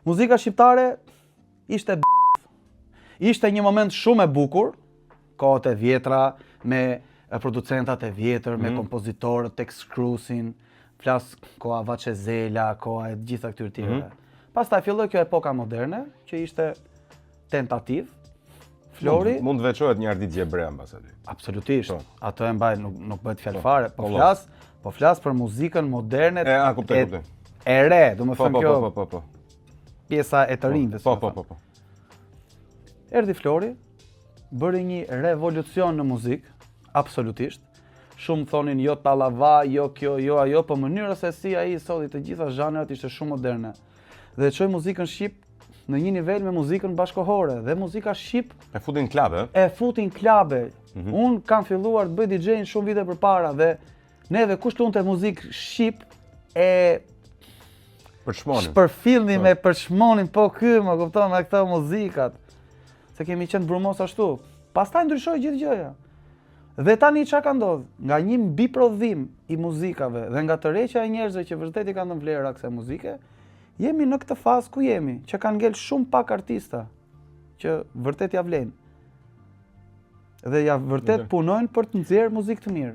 Muzika shqiptare ishte b***. Ishte një moment shumë e bukur, kohët e vjetra me e, producentat e vjetër, me kompozitorët, tekstshkruesin, flas koha Vaçe Zela, koha e të gjitha këtyre tjerëve. Pastaj filloi kjo epoka moderne, që ishte tentativ. Flori, Mund, mund të veçohet një Ardit Gjebrea mbas aty. absolutisht, Po. ato e mbaj nuk nuk bëhet fjalë fare, po Po, flas, po flas për muzikën moderne. E, a, kuptoj, e, kuptoj. E re, do të Po, thënë po, kjo po, po, po, po. pjesa e të rinjve. si Po, më po, thënë. po, po. Erdhi Flori, bëri një revolucion në muzikë, absolutisht. Shumë thonin jo tallava, jo kjo, jo ajo, po mënyra se si ai solli të gjitha zhanrat ishte shumë moderne. Dhe e çoi muzikën shqip në një nivel me muzikën bashkohore dhe muzika shqip E futin klub, e? e futin klabe. Unë kam filluar të bëj DJ-n shumë vite përpara dhe neve kush lunte muzikë shqip e Për çmonin. shpërfillnim e përçmonin po ky, më kupton, me këto muzikat. Se kemi qenë brumos ashtu. Pastaj ndryshoi gjithë gjëja. Dhe tani çka ka ndodhur? Nga një mbiprodhim i muzikave dhe nga tërheqja e njerëzve që vërtet i kanë dhënë vlera kësaj muzike, jemi në këtë fazë ku jemi, që kanë ngel shumë pak artista që vërtet ja vlejnë. Dhe ja vërtet punojnë për të nxjerrë muzikë të mirë.